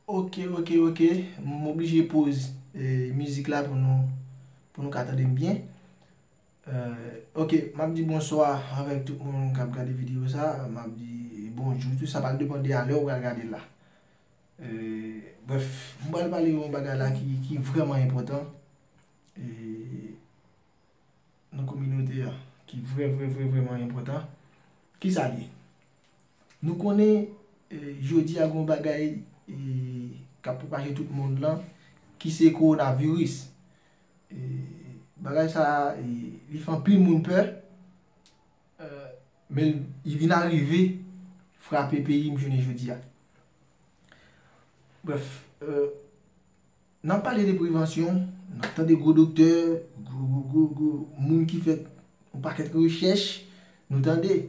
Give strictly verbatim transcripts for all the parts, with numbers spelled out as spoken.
Ok, ok, ok. M oblije poz eh, mizik la pou nou, pou nou ka tande m byen. Eh, ok, m ap di bonswa avèk tout moun k ap gade videyo sa. M ap di bonjou, tou sa pral depann de a lè ou pral gade l la. Eh, brèf, m pral pale yon bagay la ki, ki vrèman enpòtan. Eh, nan kominote a, ki vrè, vrè, vrè, vrèman enpòtan. Kisa l ye? Nou konnen, eh, jodi a gen yon bagay eh, k ap pwopaje tout mond lan, ki se kowonaviris. Eh, bagay sa a, eh, li fè anpil moun pè, eh, men li vin arive frape peyi m jounen jodi a. Brèf, eh, n ap pale de prevansyon, n ap tande gwo doktè, gwo, gwo, gwo, gwo moun ki fè yon pakèt rechèch, nou tande.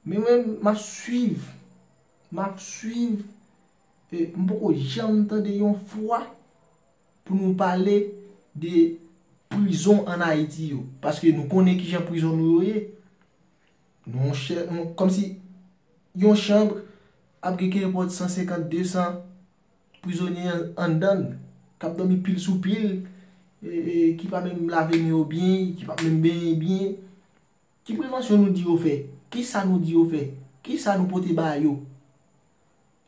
Men mwen, m ap swiv, m ap swiv, e m poko janm tande yon fwa pou nou pale de prizon ann Ayiti yo. Paske nou konnen kijan prizon nou yo ye. Nou yon chè, nou, kòmsi yon chanm ap gen kenpòt san senkant, de san prizonye an- anndan l, k ap dòmi pil sou pil, e, e, ki pa menm lave men yo byen, ki pa menm benyen byen. Ki prevansyon nou di yo fè? Kisa nou di yo fè? Kisa nou pote ba yo?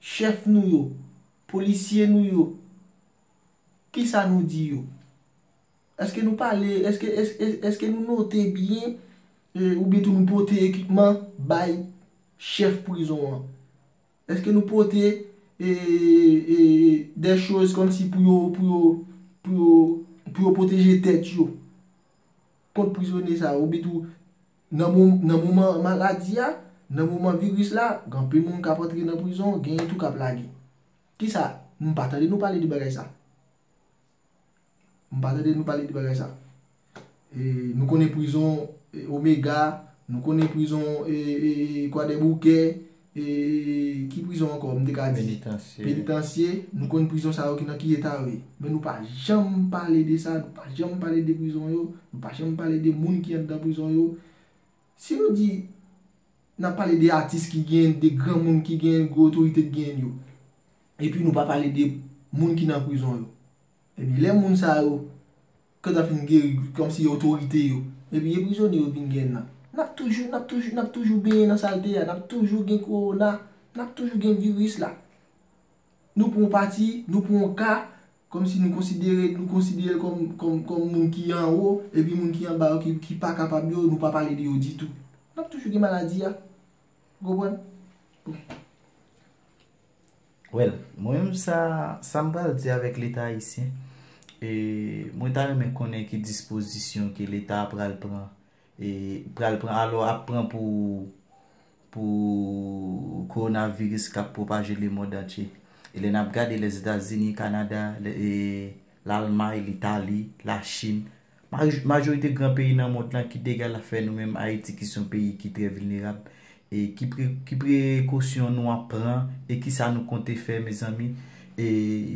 Chèf nou yo, polisye nou yo, kisa nou di yo? Èske nou pale, èske, èske, èske nou note byen, e, oubyen tou nou pote ekipman bay chèf prizon an? Èske nou pote e, e, de choz kòmsi pou yo, pou yo, pou yo, pou yo pwoteje tèt yo kont prizonye sa yo? Oubyen tou, nan, mo- nan moman maladi a, nan moman viris la, gen anpil moun k ap antre nan prizon, genyen tou k ap lage. Kisa? M pa tande nou pale de bagay sa. M pa tande nou pale de bagay sa. E, nou konnen prizon e, Omega, nou konnen prizon e, e, e, Kwadèboukè, e, ki prizon ankò, m te ka di? Penitansye. Penitansye, nou konn prizon sa yo ki nan ki eta yo ye. Men nou pa janm pale de sa, nou pa janm pale de prizon yo, nou pa janm pale de moun ki anndan prizon yo. Si nou di, n ap pale de atis ki genyen, de granmoun ki genyen, gwo otorite ki genyen yo, epi nou pa pale de moun ki nan prizon yo. Epi lè moun sa yo, kantan fin geri, kòmsi otorite yo, epi e prizonye yo vin genyen nan. N ap toujou, n ap toujou, n ap toujou benyen nan salte a, n ap toujou gen kowona, n ap toujou gen viris la. Nou pran yon pati, nou pran yon ka, kòmsi nou konsidere, nou konsidere l kòm, kòm, kòm moun ki anwo, epi moun ki anba yo, ki, ki pa kapab yo, nou pa pale de yo ditou. N ap toujou gen maladi a. Ou konprann? Bon. Well, mwen menm sa, sa m pral di avèk Leta ayisyen, e mwen ta renmen konnen ki dispozisyon ke Leta a pral pran, e pral pran, alò ap pran pou, pou kowonaviris k ap pwopaje lemonn antye. E lè n ap gade Lèzetazini, Kanada, e Lalmay, Litali, Lachin, maj- majorite gran peyi nan mond lan ki dega l ap fè nou menm Ayiti ki se yon peyi ki trè vilnerab. E ki, pre, ki prekosyon nou ap pran e kisa nou konte fè, mezanmi? E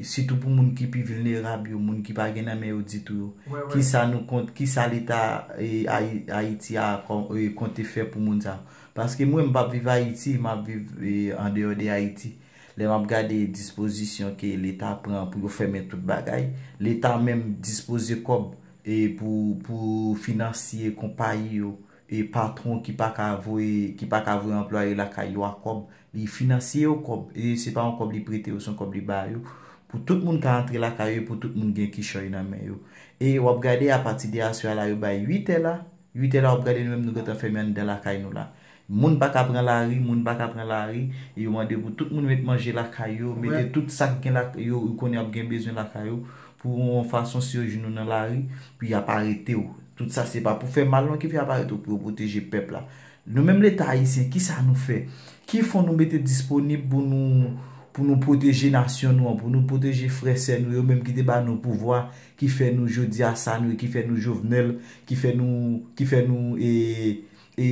sitou pou moun ki pi vilnerab yo, moun ki pa gen nan men yo ditou yo. Kisa nou kont, kisa Leta e, Ayi- Ayiti a kon- e, konte fè pou moun sa yo? Paske mwen, m p ap viv Ayiti, m ap viv e, andeyò de Ayiti. Lè m ap gade dispozisyon ke Leta pran pou yo fèmen tout bagay, Leta menm dispoze kòb e pou, pou finansye konpayi yo, e patwon ki pa ka voye, ki pa ka voye anplwaye lakay yo a kòb, li finansye yo kòb, e se pa yon kòb li prete yo, se yon kòb li ba yo, pou tout moun ka antre lakay yo, e pou tout moun gen kichòy nan men yo. E w ap gade apati de aswè a la, yo bay uit è la, uit è la w ap gade nou menm nou gentan fèmen anndan lakay nou la. Moun pa ka pran lari, moun pa ka pran lari, e yo mande pou tout moun met manje lakay yo, mete tout sa k gen lakay yo, yo konnen y ap gen bezwen lakay yo, pou yon fason si yo jwenn nou nan lari, pou y ap arete w. Tout sa se pa pou fè mal non ki fè y ap arete w, pou yo pwoteje pèp la. Nou menm Leta ayisyen, kisa nou fè? Ki fon nou mete disponib pou nou, pou nou pwoteje nasyon nou an, pou nou pwoteje frè sè nou yo menm ki te ba nou pouvwa, ki fè nou jodi a sa nou ye, ki fè nou Jovenel, ki fè nou, ki fè nou e, e,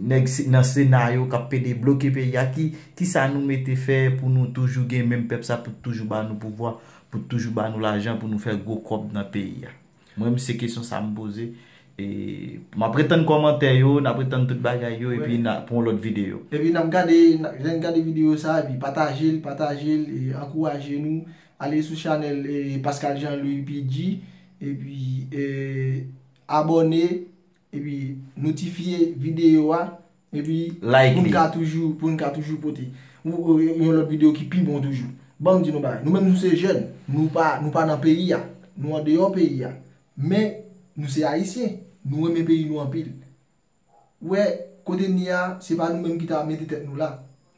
nèg se- nan Sena yo k ap pede bloke peyi a, ki, kisa nou mete fè pou nou toujou gen menm pèp sa pou toujou ba nou pouvwa, pou toujou ba nou lajan pou nou fè gwo kòb nan peyi a? Mwen menm se kesyon sa m poze, E, m ap ret tann kòmantè yo, n ap ret tann tout bagay yo, epi na, pou yon lòt videyo. Epi n ap gade, n ap, lè n gade videyo sa, epi pataje l, pataje l, e ankouraje nou. Ale sou chanèl, e, Pascal Jean Louis P G, epi, e, abòne, epi notifye videyo a, epi like pou n ka toujou, pou n ka toujou pote yon, yon lòt videyo ki pi bon toujou. Ban m di nou bagay. Nou menm nou se jèn, nou pa, nou pa nan peyi a. Nou andeyò peyi a. Men, nou se Ayisyen. Nou renmen peyi nou anpil. Ou wè, kote n ye a, se pa nou menm ki ta mete tèt nou la.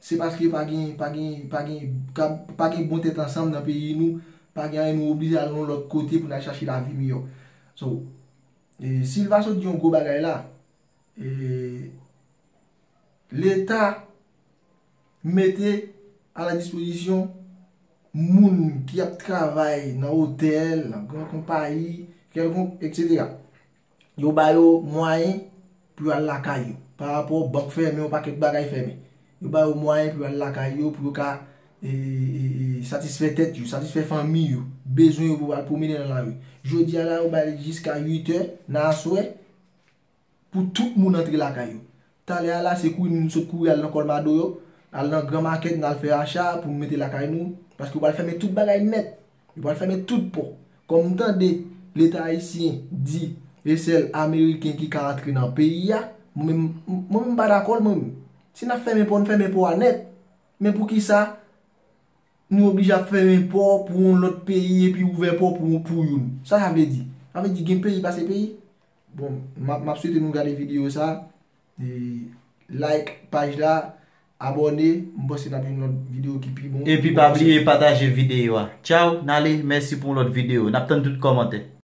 Se paske pa gen, pa gen, pa gen, ka, pa gen bon tèt ansanm nan peyi nou, pa gen anyen, nou oblije al yon lòt kote pou n al chache lavi miyò. So, e, Silva sot di yon gwo bagay la. E, Leta mete a la dispozisyon moun ki ap travay nan otèl, nan gran konpayi, kèlkonk, etsetera. Yo ba yo mwayen pou yo al lakay yo. Pa rapò bank fèmen, yon pakèt bagay fèmen. Yo ba yo mwayen pou yo al lakay yo, pou yo ka, e, e, e, satisfè tèt yo, satisfè fanmi yo, bezwen yo pou al pwomennen nan lari. Jodi a la, yo bay jiska uit è nan aswè pou tout moun antre lakay yo. Talè a la, se kouri moun sot kouri al nan Kòlmado yo, al nan Gran Makèt, n al fè acha pou n mete lakay nou, paske yo pral fèmen tout bagay nèt. Yo pral fèmen tout pò. Kòm m tande Leta ayisyen di e sèl Ameriken ki ka antre nan peyi a, mwen menm, mwen menm m pa dakò l, mwen menm. Si n ap fèmen pò, n fèmen pò a nèt. Men poukisa nou oblije ap fèmen pò pou yon lòt peyi epi ouvè pò pou, pou youn? Sa sa vle di? Sa vle di gen peyi pase peyi? Bon, m ap, m ap swete nou gade videyo sa. E, like paj la, abòne, m panse n ap jwenn lòt videyo ki pi bon. Epi pa bliye pataje videyo a. Tchaw, n ale, mèsi pou yon lòt videyo. N ap tann tout kòmantè.